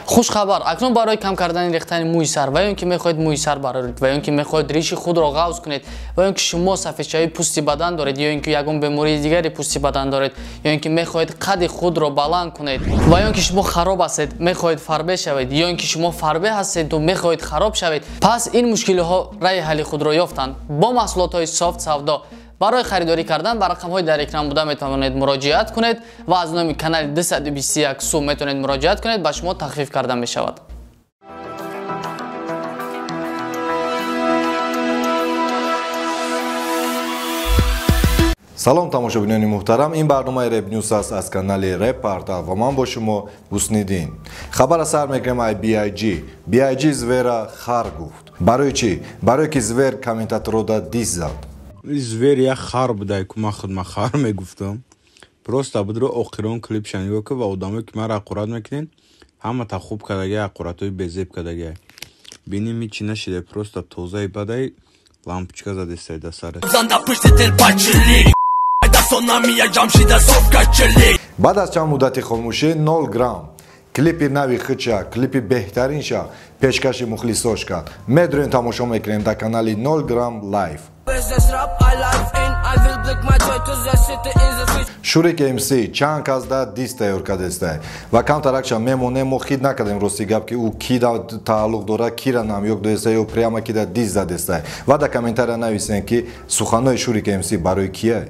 Хушхабар, акнун барои кам кардани рехтани мӯи сар ва ё ин ки мехоҳед мӯи сар бароред ва ё ин ки мехоҳед риши худро ғавз кунед ва ё ин ки шумо сафедшавии пӯсти бадан доред ё ин ки ягон бемории дигари пӯсти бадан доред ё ин ки мехоҳед қади худро баланд кунед ва ё ин ки шумо хароб ҳастед, мехоҳед фарбе шавед ё ин ки шумо фарбе ҳастеду мехоҳед хароб шавед, пас ин мушкилиҳо раъи ҳалли худро ёфтанд. Бо маҳсулотҳои Софт Савдо барои харидорӣ кардан ба рақамҳои дар экран буда метавонед муроҷиат кунед ва аз номи канали 221 сум метавонед муроҷиат кунед, ба шумо тахфиф карда мешавад. Салом тамошобинони муҳтарам, ин барномаи Rap News аст аз канали Rap Portal ва ман бо шумо Ҳусниддин. Хабара сар мекунем ай BIG. BIG Звера хар гуфт. Барои чӣ? Барое ки Звер комментаторода дис зад. Звер як хар будай, ку ман худма хар мегуфтам. Просто будро охирон клипша нигоҳ кун ва одамое ки маро ҳақорат мекунен, ҳамата хуб кардагай, ҳақоратҳои безеб кардагай. Бинем ҳичи нашида, просто тозаи бадай лампочка задестай да сарат. Баъд аз чанд муддати хомӯшӣ 0 грамм клипи нави хича, клипи беҳтаринша пешкаши мухлисош кард. Медурем тамошо мекунем дар канали 0 грамм лайв. Шурик МС чанд кас да дис тайёр кардестай ва камтаракша мемонем, мо хид накардем рости гап ки ӯ ки тааллуқ дорад, кира намёк додестай ё прямо ки да дис задестай. Ва дар комментария нависем ки суханҳои Шурик МС барои кия?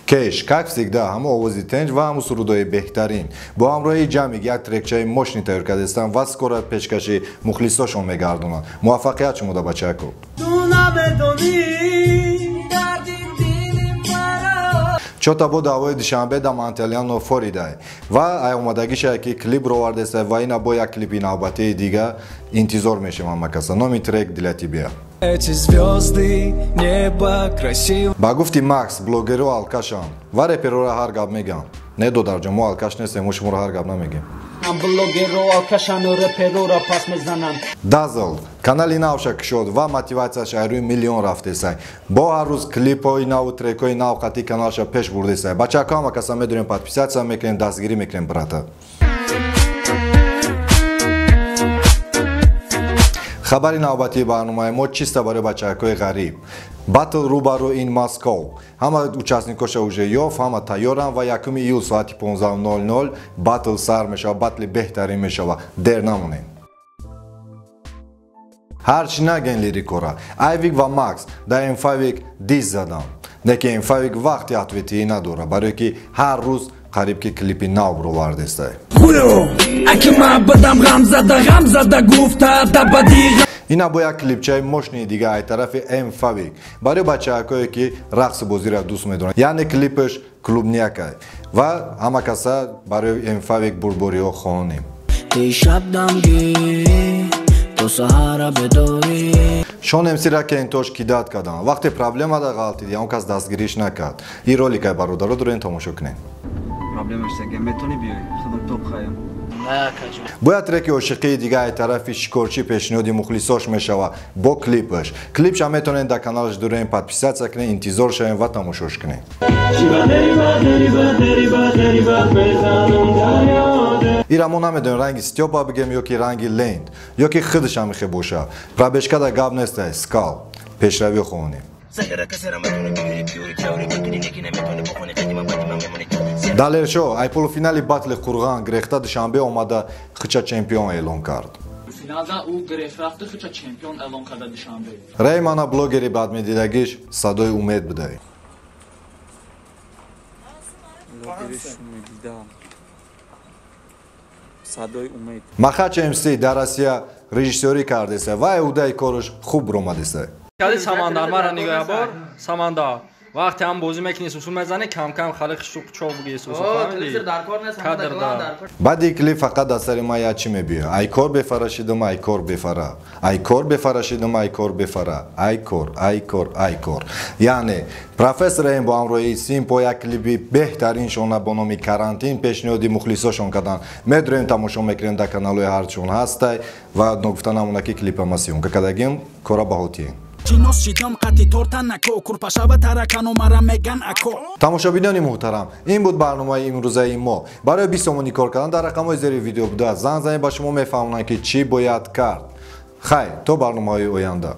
Кеш, как всегда, ҳамо овози тенҷ ва ҳамо сурудҳои беҳтарин. Бо ҳамроҳии ҷамъик як трекчаи мошини тайёр кардестам ва скоро пешкаши мухлисошон мегардонанд. Муваффақият шумо да бачако. Чота бо даъвои Душанбе да Манталиано Форидай ва ай омадагиша ки клип ровардеста ва ина бо як клипи навбатии дига интизор мешавам макаса. Номи трек «Для тебя». Ба гуфти Макс, блогерро алкашанд ва репероро ҳар гап мегӯянд. Не, додарҷон, мо алкаш нестем, мо шуморо ҳар гап намегӯем. Дазл канали навша кушод ва мотиватсияш ай рӯи миллион рафтесай. Бо ҳар рӯз клипҳои наву трекҳои нав қатъи каналша пеш бурдесай. Бачаҳо, ҳама каса медонем, подписатсия мекунем, дастгирӣ мекунем, брата. Хабари навбатии барномаи мо чиста барои бачаҳакҳои ғариб. Батл рӯбарӯ ин Москов. Ҳама участникоша уже ёфт, ҳама тайёранд ва 1 июл соати 15:00 батл сар мешавад, батли беҳтарин мешавад. Дер намонем. Ҳарчи наген лирикора. Айвик ва Макс дар М5 дис заданд. Лекин М5 вақти ответӣ надорад, барое ки ҳар рӯз қариб ки клипи нав бировардестай. Ина бо як клипчаи мошини дига ай тарафи М5 барои бачаҳакое ки рақсу бозиро дӯст медоранд, яъне клипаш клубнякай ва ҳама каса барои М5 бурбориҳо хонем. Шон МС-ра кентош кидат карданд. Вақте проблема да ғалтиди, он кас дастгириш накард. Ин роликай бародаро дорем тамошо кунем. Бояд треки ошиқии дига ай тарафи шикорчӣ пешниҳоди мухлисош мешавад бо клипаш. Клипша метавонед дар каналаш дурем подписатсия кунед, интизор шавем ва тамошош кунед. Ира мо намедонем ранги Стёпа бигем ё ки ранги Ленд, ё ки худаш ҳамихе боша. Пробежка да гап нестай, скал. Пешравӣ хонем. Далершо ай полуфинали батли Қурғон грехта Душанбе омада хича чемпион эълон кард. Реймана блогери бадмедидагиш садои умед будай. Махач МС дар Россия режиссёрӣ кардеса ва удаи кораш хуб ромадеса. Самандар мара нигоҳ бор, Самандар. Вақте ҳам бозӣ мекунӣ, сусу мезанӣ, кам-кам халқи шуқ чоқ буги сусу. Баъди клип фақат дар сари ман як чӣ мебиёд. Ай кор бефара шидам, ай кор бефара. Ай кор бефара шидам, ай кор бефара. Ай кор, ай кор, ай кор. Яъне профессор М бо ҳамроҳии Симпо як клипи беҳтариншона бо номи «Карантин» пешниҳоди мухлисошон карданд. Медурем тамошо мекунем дар каналҳои ҳарчон ҳастай ва ногуфта намонад ки клипа ма съёмка кардагим, кора баҳотием. Шинос шидам қати торта нако, курпашава таракану мара меган ако. Тамошобинони муҳтарам, ин буд барномаи имрӯзаи мо. Барои 20 сомонӣ кор кардан дар рақамҳои зери видео буда занг занед, ба шумо мефаҳмонанд, ки чӣ бояд кард. Хайр, то барномаҳои оянда.